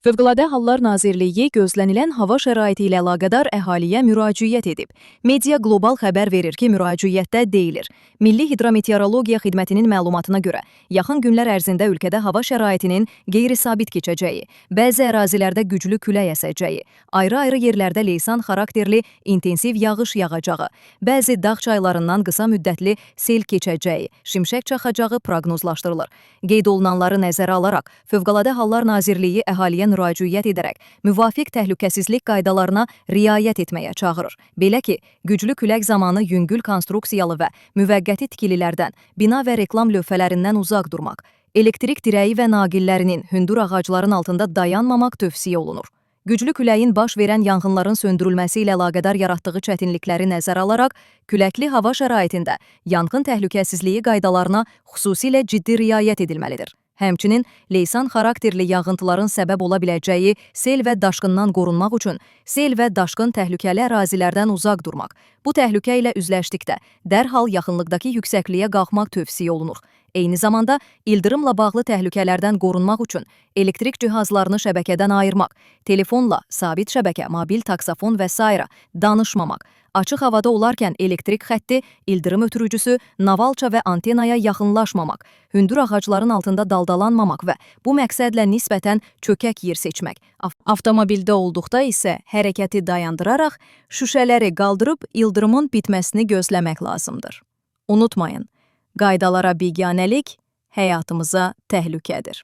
Fövqəladə Hallar Nazirliyi gözlənilən hava şəraiti ilə əlaqədar əhaliyə müraciət edib. Media Qlobal xəbər verir ki, müraciətdə deyilir: Milli Hidrometeorologiya Xidmətinin məlumatına görə, yaxın günlər ərzində ölkədə hava şəraitinin qeyri-sabit keçəcəyi, bəzi ərazilərdə güclü külək əsəcəyi, ayrı-ayrı yerlərdə leysan xarakterli intensiv yağış yağacağı, bəzi dağ çaylarından qısa müddətli sel keçəcəyi, şimşək çaxacağı proqnozlaşdırılır. Qeyd olunanları nəzərə alaraq, Fövqəladə Hallar Nazirliyi əhaliyə müraciət edərək müvafiq təhlükəsizlik qaydalarına riayət etməyə çağırır. Belə ki, güclü külək zamanı yüngül konstruksiyalı və müvəqqəti tikililərdən, bina və reklam lövhələrindən uzaq durmaq, elektrik dirəyi və naqillərinin hündür ağacların altında dayanmamaq tövsiyə olunur. Güclü küləyin baş verən yanğınların söndürülməsi ilə əlaqədar yaratdığı çətinlikləri nəzərə alaraq, küləkli hava şəraitində yanğın təhlükəsizliyi qaydalarına xüsusilə ciddi riayət edilməlidir. Həmçinin leysan xarakterli yağıntıların səbəb ola biləcəyi sel və daşqından qorunmaq üçün sel və daşqın təhlükəli ərazilərdən uzaq durmaq, bu təhlükə ilə üzləşdikdə dərhal yaxınlıqdakı yüksəkliyə qalxmaq tövsiyə olunur. Eyni zamanda ildırımla bağlı təhlükələrdən qorunmaq üçün elektrik cihazlarını şəbəkədən ayırmaq, telefonla, sabit şəbəkə, mobil taksafon və sairə danışmamaq, açıq havada olarkən elektrik xətti, ildırım ötürücüsü, navalça və antenaya yaxınlaşmamaq, hündür ağacların altında daldalanmamaq və bu məqsədlə nisbətən çökək yer seçmək. Avtomobildə olduqda isə hərəkəti dayandıraraq şüşələri qaldırıb ildırımın bitməsini gözləmək lazımdır. Unutmayın, qaydalara biganəlik həyatımıza təhlükədir.